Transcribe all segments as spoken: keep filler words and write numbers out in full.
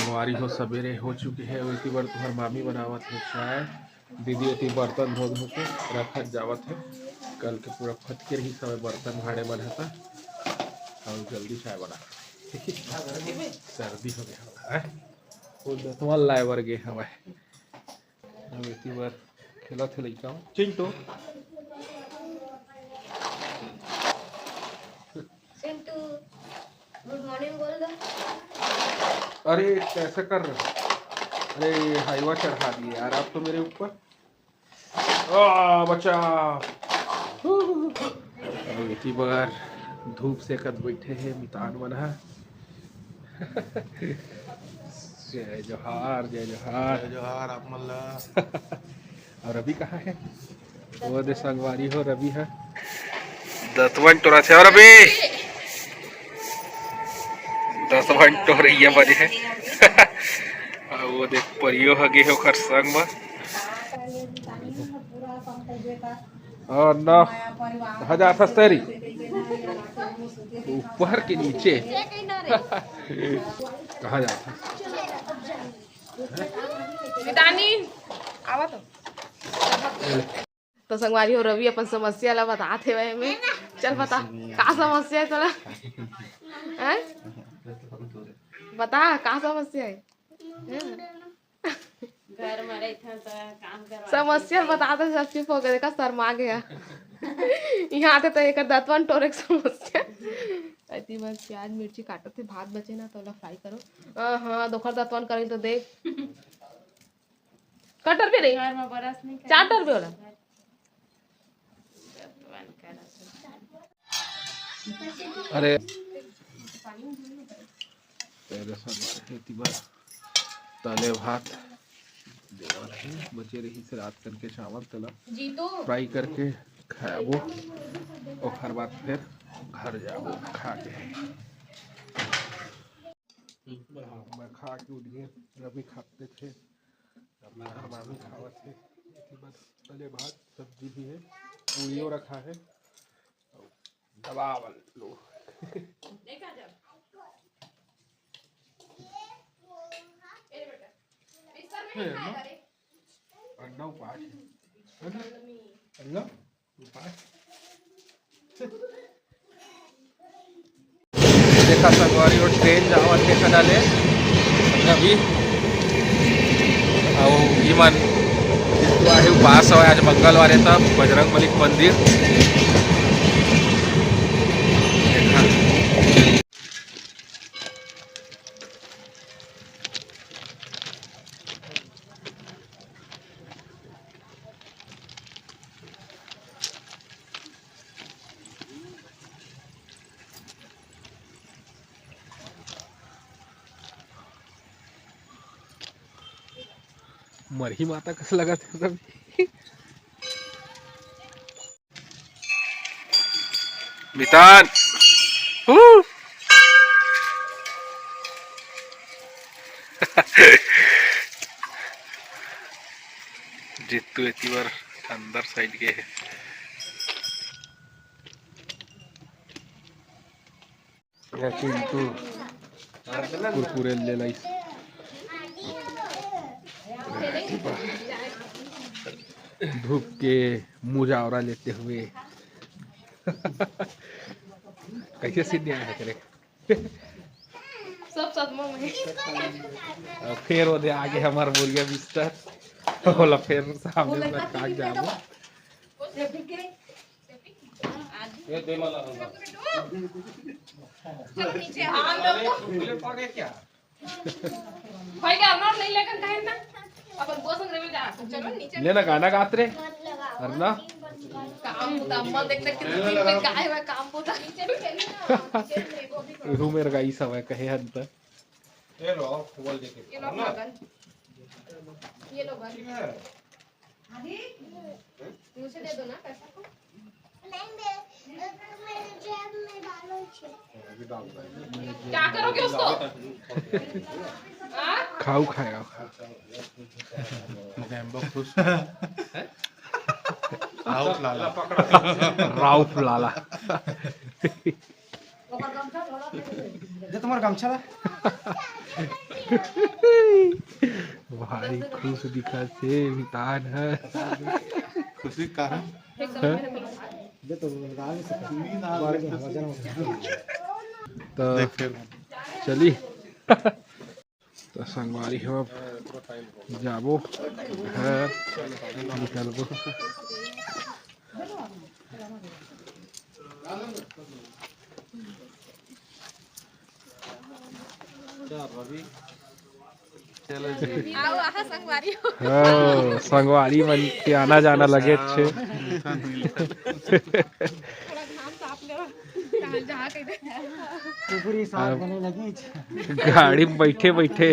संगवारी हो, सबेरे हो चुके हे। अउ एती बर तुहर मामी बनावत हे चाय। दीदी एती बर्तन धो धो के रखत जावत हे। कल के पूरा फटके रही सब बर्तन भाड़े मन हता। अउ जल्दी चाय बना। सर्दी हो गया हवय। वो दतवन लाए बर गे हवय। अब एती बर खेलत हे लइका चिंटू। चिंटू, गुड मॉर्निंग बोल दो। अरे, कैसे कर रहे? अरे, हाईवा चढ़ा दिए यार आप तो मेरे ऊपर। आ, बचा। अब एती बर धूप सेकत बैठे हे मितान मन ह। जय जोहार, जय जोहार। जय जोहार आप मन ला। और अभी कहाँ है? वो दे संगवारी हो रवि है। दतवन टोरा थे और अभी दतवन टोरैया बने है। और वो दे परियो ह गे हे ओकर संग म। और ना, कहाँ जात हस तेरी? ऊपर के नीचे। कहाँ जात हस? मितानी, आवा तो। तो संगवारी हो, रवि अपन समस्या ला बतात हेवय एमे। चल बता, का समस्या हे तोला? हैं? बता, का समस्या हे? हैं? घर म रहिथन त काम करवा समस्या बता दे, सब चुप हो गए, देखा शर्मा गया। यहाँ आते तो एक दतवन टोरे के समस्या। अति बस प्याज मिर्ची काटत हे, भात बचे ना, तो ओला फ्राई करो। अ, हाँ, दोखर दतवन करेल तो देख। कटर भी नहीं। घर म बरस नहीं करे। चार टर भी होला। दतवन करत हे। अरे, तेरे सब खेती बर तले भात देवत हे, बचे रहिस रात कन के चावल, तेला जीतू। फ्राई करके खाबो, ओखर बाद फिर घर जाबो खा के। मैं खा के उठिए, रवि खाते थे, घर मामी खावत हे, एती बर तले भात, सब्जी भी हे, पूड़ियो रखा हे। दबावन लो। हे, अम्मा। अन्ना उपास हे। अन्ना उपास। देखा संगवारी हो, ट्रेन जावत हे कना ले अभी। अउ इमन तो आहे उपास हवय, आज मंगलवार हे, तब बजरंग बली के मंदिर। देखा। मरही माता कस लगत हे सब। मितान। हू। जीतू एती बर अंदर साइड गे हे। ये चिंटू कुरकुरे ले लाइस। धूप के मुजावरा लेते हुए। कैसे सीन आया है तेरे? सब सदमा में। अउ फिर ओदे आगे हमार बोरिया बिस्तर, ओला फिर सामने में काट जाबो। ये दे मला। चलो नीचे, हाँ, हम लोग तो पहले पा गए क्या? भाई का अमर नहीं लेकर कहें ना। अपन बोसन रवि दा, चलो नीचे। लेना गाना गात रे। अरे ना। काम होता, अम्मा देख देख के दिन पे गाय हुआ काम होता। नीचे भी खेलना ना, नीचे भी वो भी करो। रूमेर गाई सब है, कहे हन त। ये लो, फुटबॉल देखे। ये लो, पागल। ये लो, बस। ठीक है। मुझे दे दो ना पैसा को। नहीं, मैं, मेरे जेब में डालो छे। अभी डाल रहा है। क्या करोगे उसको? हाँ? खाऊ खाएगा। मुझे हम लोग खुश। राउफ लाला। राउफ लाला। दे तुम्हारा गमछा ला। भारी खुश दिखत हे मितान ह। खुशी कारण? हाँ? त देख फिर। त संगवारी हो, अब जाबो घर, निकलबो। चलो जी। आओ, आहा संगवारी हो। हाँ, संगवारी मन के आना जाना लगे छे। थोड़ा घाम ताप लेवा। कहाँ जहाँ कहीं दे। पूरी साथ अब बने लगी। गाड़ी में बैठे बैठे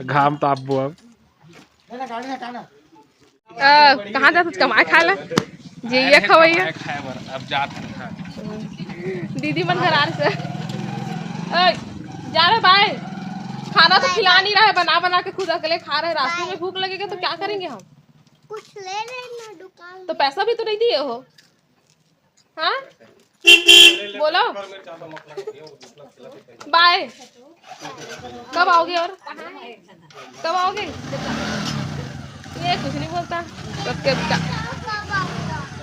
घाम तापबो अब। ले ना, गाड़ी हटा ना। अ, कहाँ जात हस? कमाए खाए ला? जे ये खवैया। कमाए खाए बर, अब जात हन खाए। दीदी मन घर आ रहे से। ए, जा रहे भाई। खाना तो खिला नहीं रहा है, बना बना के खुद अकेले खा रहे हैं। रास्ते में भूख लगेगा तो क्या करेंगे हम? कुछ ले लेना दुकान तो में। पैसा भी तो नहीं दिए हो। हाँ? बोलो। बाय। कब आओगे और? कब आओगे? ये कुछ नहीं बोलता। सबके का-,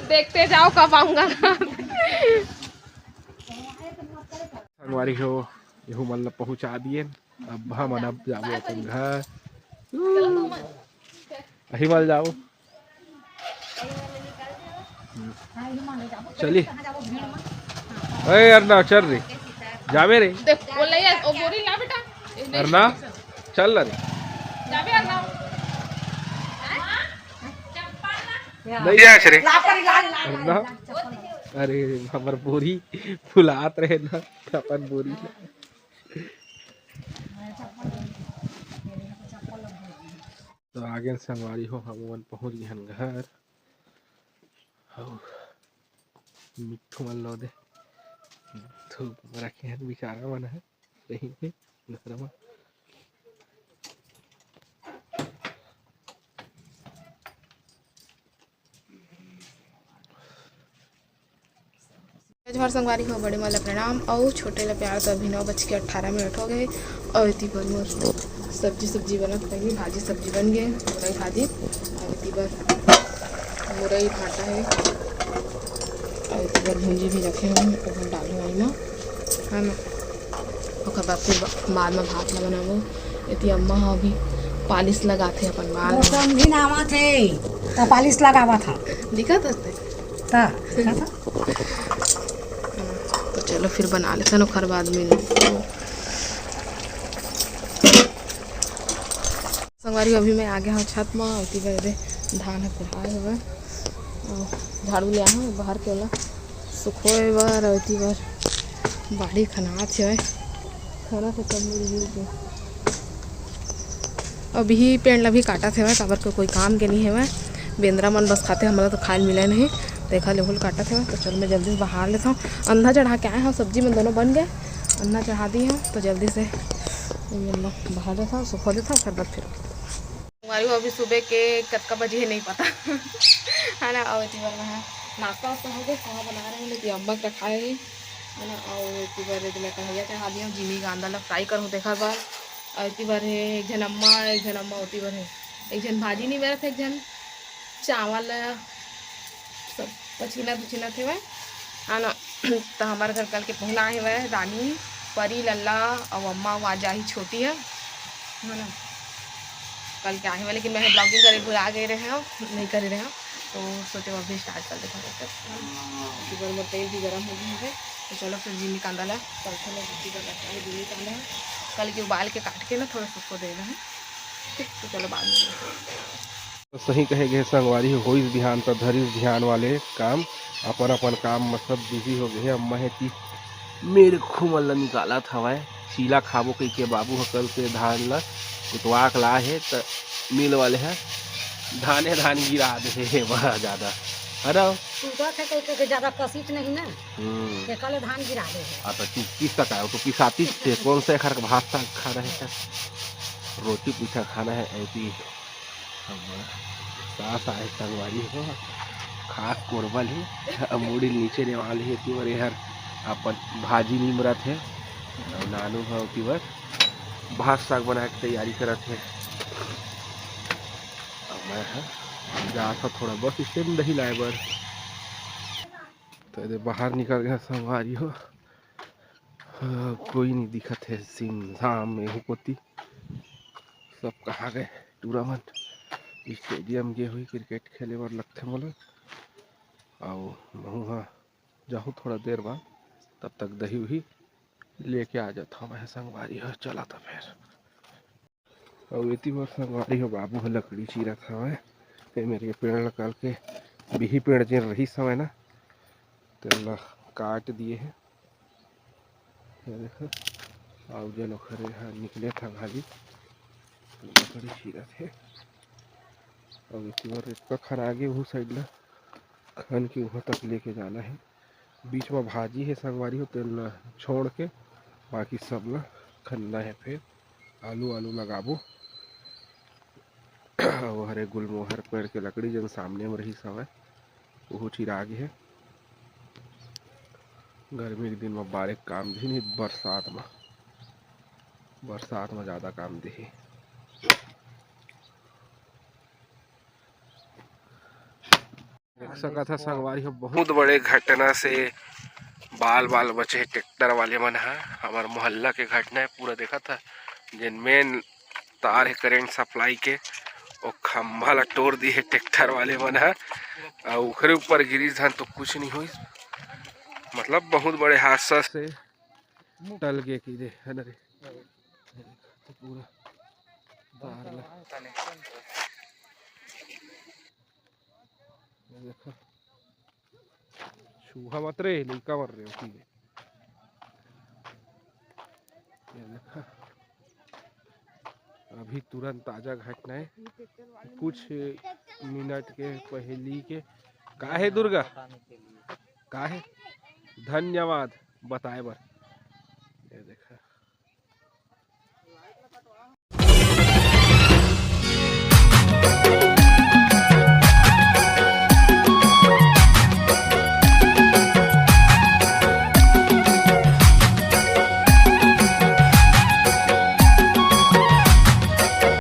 देखते जाओ कब आऊँगा। संगवारी हो, यहू मन ला पहुँचा दिए। अब हमन अब जाबो अपन घर। अही मल जाओ। चली। अरे अरना, चल रे। जाबे रे। देख, बोल रही है, ओ बोरी ला बेटा। अरना, चल ना रे। जाबे अरना। नहीं जाए रे। अरना। अरे, हमर बोरी फुलात रहे ना, अपन बोरी। तो आगे संगवारी हो, हम मन पहुँच गए हन घर। हौ, मिट्ठू मन लो दे। धूप में रखे हन बेचारा मन ह, रही हे घर में। जोहार संगवारी हो, बड़े मन ला प्रणाम अउ छोटे ला प्यार। तो अभी नौ बज के अट्ठारह मिनट हो गए अउ एती बर मोर सब्जी, सब्जी बनत, पहली भाजी सब्जी बन गए, मुरई भाजी। अउ एती बर मुरई भाटा है अउ एती बर भुंजी भी रखे हुए हैं, ओला डालहूँ एमा, है ना। ओकर बाद फिर बा-, बाद में भात ला बनाबो। एती अम्मा ह अभी पालिश लगाथे अपन बाल में। मौसम भी नावत हे, त पालिश लगावत ह। दिखत हस ते? त, दिखत ह। तो चलो फिर बना लेथन, ओकर बाद में संगवारी, अभी मैं आ गया हूँ छत में। एती बर एदे धान ह कुढ़ाए हवय, अउ झाड़ू ले आए हूँ बाहर के ओला सुखोए बर, अउ एती बर बाड़ी खनात हवय, खनात हे सब मिलजुल के। अभी पेड़ ला भी काटत हवय, काबर के कोई काम के नहीं हवय, बेंदरा मन बस खाते, हमला तो खाए ल मिले नहीं, तेखर ले ओहू ल काटत हवय। तो चल, मैं जल्दी से बहार लेथव, अंधा चढ़ा के आए हव, सब्जी मन दोनों बन गए, अंधा चढ़ा दी हव, तो जल्दी से बहार लेथव, सुखो देथव, ओकर बाद फिर संगवारी हो, अभी सुबह के कतका बजे हे, नहीं पता। है ना, अउ एती बर मैं नाश्ता वास्ता हो गए, पोहा बना रहे हैं, लेकिन अम्मा के रखाए हे, है ना, अउ एती बर मैं कढ़ैया चढ़ा दिया हूँ, जिमी कांदा ला fry करूँ, तेखर बर। अउ एती बर हे, एक झन अम्मा, एक झन अम्मा ओती बर हे, एक झन भाजी नहीं बेरत हे, एक झन चावल सब पछीना दुछीना थे, है ना। तो हमारे घर कल के पहुना आए हुए रानी, परी, लल्ला अउ अम्मा, वहाँ जाही छोटी है, है ना। कल के आए हुए, लेकिन मैं vlogging करे भुला गए रहे हो, नहीं करे रहे हो, तो सोचे अभी start कर देते हैं। सुबह में तेल भी गरम हो गया है, तो चलो फिर जिमी कांदा ला, कल से मैं जिमी कांदा है, कल के उबाल के काट के ना थोड़ा सुखो दे रहे हैं, ठीक, तो चलो बाद में मिलते हैं। तो सही कहे गए संगवारी हो, होइस बिहान त धरिस ध्यान वाले काम, अपन अपन काम म सब busy हो गए हे। अम्मा हे ती मेरे खुमल ल निकालत हवय, चीला खाबो कहिके बाबू ह कल के धान ल कुटवा के लाए हे, त मिल वाले ह धाने धान गिरा दे हे, बड़ा ज्यादा, है ना? सूखा के कहिके ज्यादा कसिच नहीं ना, हम्म। तेकर ले धान गिरा दे हे। आ, तो किस, किस तक आए हो? तो पिसाती थे, कौन सा एखर भात साग खाना है, रोटी पीठा खाना है, ऐसी अब सास आए संगवारी हो, खास कोरबल ही, अब मुड़ी नीचे नेवाल ही, एती बर एहर अपन भाजी निमरत हे, अउ नानू ह ओती बर भात साग बनाए के तैयारी करत हे। अब मैं ह जात हव थोड़ा बस स्टैंड दही लाए बर। तो एदे बाहर निकल गया संगवारी हो। हाँ, कोई नहीं दिखत हे सिमसाम एहू कोती। सब कहाँ गए टूरा मन? स्टेडियम गे हुई, क्रिकेट खेले बर लगथे मोला। अउ महू हा जाहूँ थोड़ा देर बाद, तब तक दही उही लेके आ जात हवं मैं संगवारी हो। चला त फेर। अउ एती बर संगवारी हो बाबू ह लकड़ी चीरत हवय। ए मेरे के पेड़ ल काल के बिही पेड़ जेन रहिस हवय ना, तेन ल काट दिए हे। ये देखो, अउ जेन ओखरे ह निकले था घाली, लकड़ी चीरत हे। अउ एती बर एतका खन आगे उहू साइड ल खन के उहाँ तक लेके जाना हे। बीच म भाजी हे संगवारी हो, तेन ल छोड़ के बाकी सब ल खनना हे। फेर आलू, आलू लगाबो। अउ हरे गुलमोहर पेड़ के लकड़ी जेन सामने म रहिस हवय, ओहू चिरा गे हे। गर्मी के दिन म बारे काम दिही, नहीं बरसात म, बरसात म जादा काम दिही। देख सकत ह संगवारी हो, बहुत बड़े घटना से बाल बाल बचे हे ट्रैक्टर वाले मन ह। हमर मोहल्ला के घटना हे, पूरा देखत ह, जेन मेन तार हे करंट सप्लाई के, ओ खंभा ला तोड़ दिए हे ट्रैक्टर वाले मन ह। अउ ओखरे ऊपर गिरिस धन तो कुछ नहीं होइस, मतलब बहुत बड़े हादसा से टल गे कि दे है ना रे। तो पूरा तार ला ये देखो, छुहा मत रे, लइका मर रहे हो, ठीक है। ये देखो, अभी तुरंत ताजा घटना है, कुछ मिनट के पहली के। का है दुर्गा? का है? धन्यवाद बताए बर। ये देखो।